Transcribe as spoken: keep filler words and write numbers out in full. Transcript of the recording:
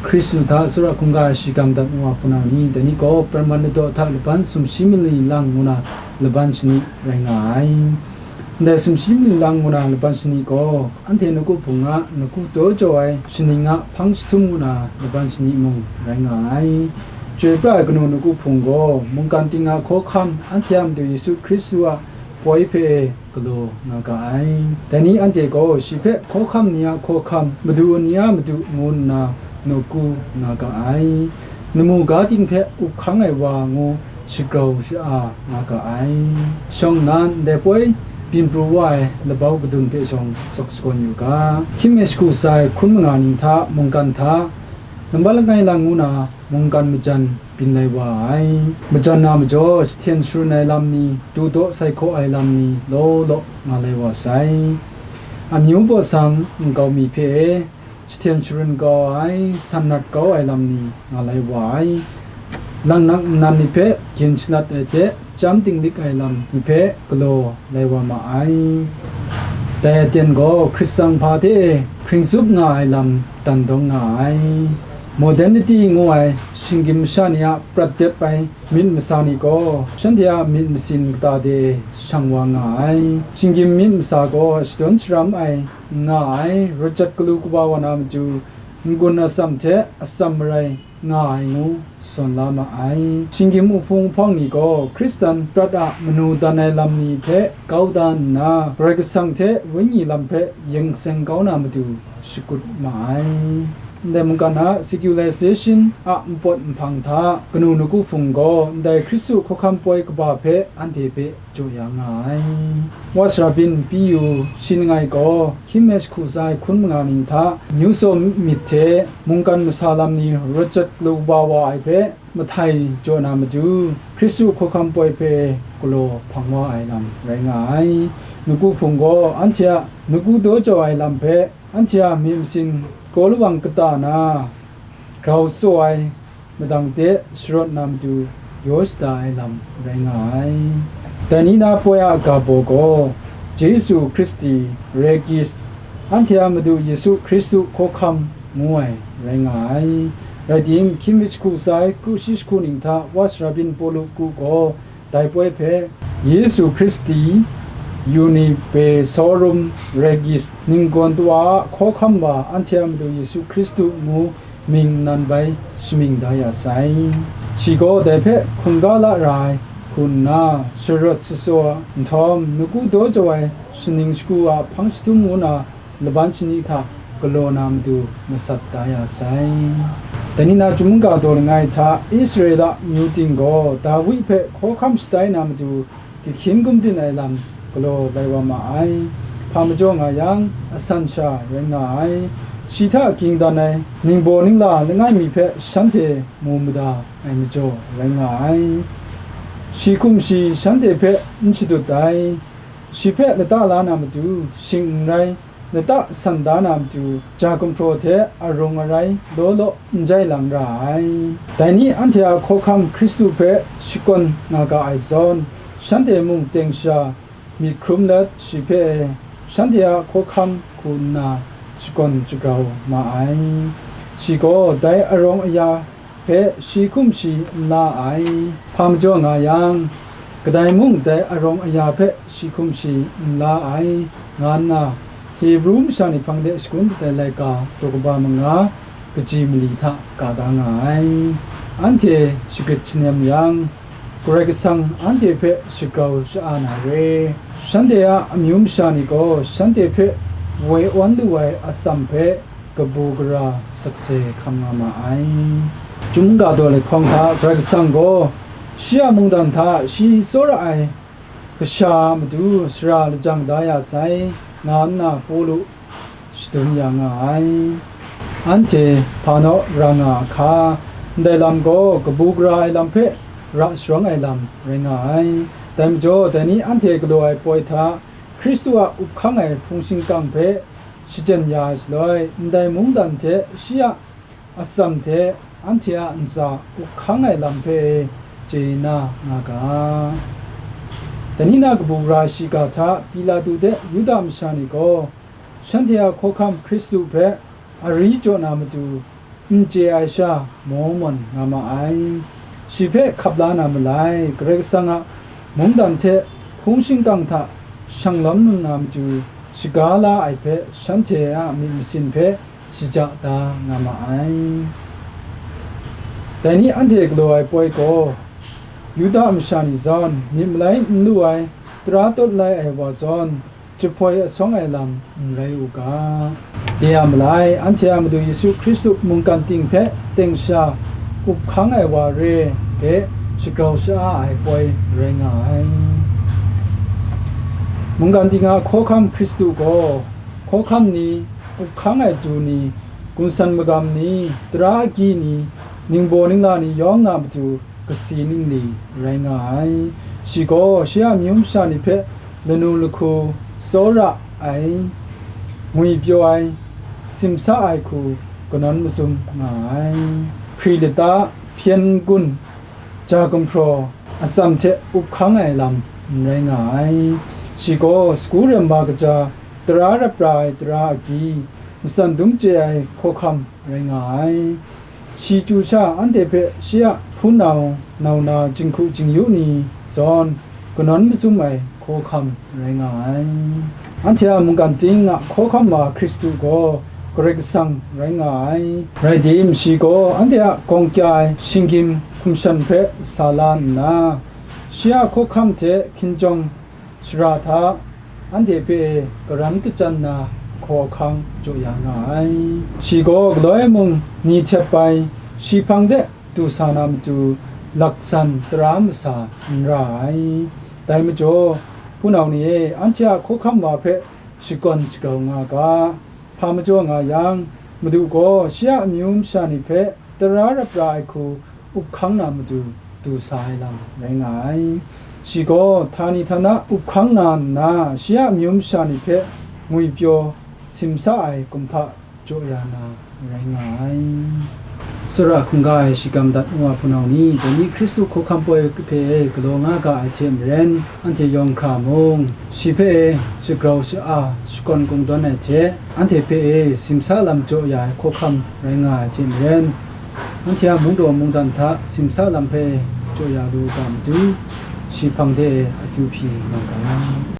Hkristu hta tsawra hkungga ai shi gam dat wa hpunau ni, dai ni gaw Praman ladaw hta laban sumshi mali lang ngu na laban shani rai nga ai. Ndai sumshi mali lang ngu na laban shani gaw, anhte nawku hpung a nawku daw jaw ai shaning a hpang jahtum ngu na laban shani mung rai nga ai. Chyoi pra ai kanu nawku hpung gaw, mungkan ting a hkawhkam, anhte a Madu Yesu Hkristu a poi hpe galaw nga ga ai. Dai ni anhte gaw shi hpe hkawhkam ni a hkawhkam, madu ni a madu ngu nna nawku nga ga ai. Lamu ga ting hpe up hkang ai wa ngu shagrau sha-a nga ga ai. Shawng nnan ndai poi byin pru wa ai labau kadun hpe shawng sawk sagawn yu ga. Hkying mi shagu tsa ai hkun manga ning hta, mungkan hta, nambat langai lang ngu na mungkan majan byin lai wa ai. Majan na majaw, jahten sharun ai lam ni, du daw sai hkaw ai lam ni law law nga lai wa sai. Amyu baw sang nkau mi hpe, jahten sharun kau ai, san nat kau ai lam ni nga lai wa ai. Nang nang nnan ni hpe gyen shanat ai hte, chyam dinglik ai lam ni hpe galaw lai wa ma ai. Dai aten gaw Hkrit tsang hpa hte hpring tsup nga ai lam dan dawng nga ai. Modernity ngu ai shinggyim masha ni a prat dep ai myit masa ni gaw, shanhte a myit masin kata de shang wa nga ai. Shinggyim myit masa gaw shadawn sharam ai n nga ai, rawt jat galu kaba wa na matu, n-gun atsam hte atsam marai nga ai ngu sawn la ma ai. Shinggyim uhpung uhpawng ni gaw Hkristan prat a manu dan ai lam ni hpe kau da nna, Karai Kasang hte Wenyi lam hpe yeng seng kau na matu shakut ma ai. Ndai mungkan a secularization a npawt nhpang hta kanu nawku hpung gaw ndai Hkristu hkawhkam poi kaba hpe anhte hpe jaw ya nga ai. Wa sara byin P U shi langai gaw hkying mi shagu tsa ai hkun manga ning hta, myu tsaw myit hte mungkan masa lam ni rawt jat galu kaba wa ai hpe mahtai jaw na matu, Hkristu hkawhkam poi hpe galaw hpang wa ai lam rai nga ai. Nawku hpung gaw anhte a nawku daw jau ai lam hpe, anhte a myit masin kraw lawang kata na grau tsaw ai madang de sharawt na matu yaw shada ai lam rai nga ai. Dai ni na poi a ga baw gaw, Jesu Hkristu, Regis, anhte a Madu Yesu Hkristu hkawhkam ngu ai rai nga ai. Rai tim, hkying mi shagu tsa ai kru shi shagu ning hta wa sara byin Pawlu kru gaw, dai poi hpe, Yesu Hkristu, Universorum Regis, ninggawn tawa a hkawhkam wa anhte a Madu Yesu Hkristu ngu mying nan bai shamying da ya sai. Shi gaw dai hpe hkungga la ra ai hku nna, sharawt shatsaw nhtawm, nawku daw jau ai shaning shagu a hpang jahtum ngu na laban shani hta galaw na matu masat da ya sai. Dai ni na chyum ga daw langai hta, Israela amyu ting gaw Dawi hpe hkawhkam shatai na matu, gahkyin gumdin ai lam galaw lai wa ma ai. Hpa majaw nga yang, asan sha rai nga ai. Shi hta ging dan ai ningbaw ningla langai mi hpe shanhte mu mada ai majaw rai nga ai. Shi hkum shi shanhte hpe n shadut ai. Shi hpe lata la na matu, shing n rai, lata san da na matu, ja gumhpraw hte arung arai law law n jai lang ra ai. Dai ni anhte a hkawhkam Hkristu hpe shakawn nga ga ai zawn, shanhte mung teng sha myit hkrum let, shi hpe shanhte a hkawhkam hku nna shakawn shagrau ma ai. Shi gaw dai arawng aya hpe shi hkum shi n la ai. Hpa majaw nga yang, kadai mung dai arawng aya hpe shi hkum shi n la ai, nga nna Hebru masha ni hpang de shagun dat ai laika daw kaba manga kaji mali hta ka da nga ai. Anhte shagrit shanem yang, Karai Kasang anhte hpe shagrau sha-a na re. Shanhte a amyu masha ni gaw shanhte hpe woi awn lu ai atsam hpe kabu gara sakse hkam nga ma ai. Chyum ga daw lahkawng hta Karai Kasang gaw shi a mungdan hta shi tsawra ai kasha a matu sara lajang da ya sai, nga nna Pawlu shadum ya nga ai. Anhte hpa naw ra nga a hka, ndai lam gaw kabu gara ai lam hpe ra sharawng ai lam rai nga ai. Dai majaw, dai ni anhte galaw ai poi hta Hkristu a up hkang ai hpung shingkang hpe shachyen ya ai shaloi, ndai mungdan hte shi a atsam hte anhte a ntsa up hkang ai lam hpe chye na nga ga. Dai ni na kabu gara shiga hta Pilatu hte Yuda masha ni gaw, shanhte a hkawhkam Hkristu hpe ari jaw na matu, n chye ai sha maw mawn nga ma ai. Shi hpe hkap la na malai, Karai Kasang a mungdan hte hpung shingkang hta shanglawm lu na matu, shaga la ai hpe shanhte a myit masin hpe shaja da nga ma ai. Dai ni anhte galaw ai poi gaw, Yuda masha ni zawn myit malai n lu ai, tara tawt lai ai wa zawn, jahpoi asawng ai lam n rai u ga. De a malai, anhte a Madu Yesu Hkristu mungkan ting hpe teng sha up hkang ai wa re hpe shagrau sha-a ai poi rai nga ai. Mungkan ting a hkawhkam Hkristu gaw, hkawhkam ni, up hkang ai du ni, gunsan magam ni, tara agyi ni, ningbaw ningla ni yawng a matu kasi ningli rai nga ai. Shi gaw shi a amyu masha ni hpe lanu lahku, tsawra ai, ngwipyaw ai, simsa ai hku kanawn mazum nga ai. Hpri lata, hpyen gun, ja gumhpraw, atsam hte up hkang ai lam n rai nga ai. Shi gaw sagu rem wa kaja, tara rap ra ai tara agyi, matsan dum chye ai hkawhkam rai nga ai. Shi chyu sha anhte hpe shi a hpunau, nau na, jinghku jingyu ni zawn kanawn mazum ai hkawhkam rai nga ai. Anhte a mungkan ting a hkawhkam wa Hkristu gaw Karai Kasang rai nga ai. Rai tim, shi gaw anhte a gawng kya ai shinggyim hkum shan hpe sa la nna, shi a hkawhkam hte hkinjawng shara hta anhte hpe e karan kachyan na hkaw ahkang jaw ya nga ai. Shi gaw galoi mung ni htep ai, shi hpang de du sa na matu laksan tara masa n ra ai. Dai majaw, hpunau ni e, anhte a hkawhkam wa hpe shakawn shagrau nga ga. Hpa majaw nga yang, Madu gaw shi a amyu masha ni hpe tara rap ra ai hku up hkang na matu du sa ai lam rai nga ai. Shi gaw htani htana up hkang na nna, shi a amyu masha ni hpe ngwipyaw simsa ai kumhpa jaw ya na rai nga ai. Tsawra hkungga e shagam dat wa hpunau ni, dai ni Hkristu hkawhkam poi hpe galaw nga ga ai hte maren, anhte yawng hkra mung, shi hpe e shagrau sha-a, shakawn kungdawn ai hte, anhte hpe e simsa lam jaw ya ai hkawhkam rai nga ai hte maren, anhte a mungdaw mungdan hta simsa lam hpe jaw ya lu ga matu, shi hpang de akyu hpyi nga ga.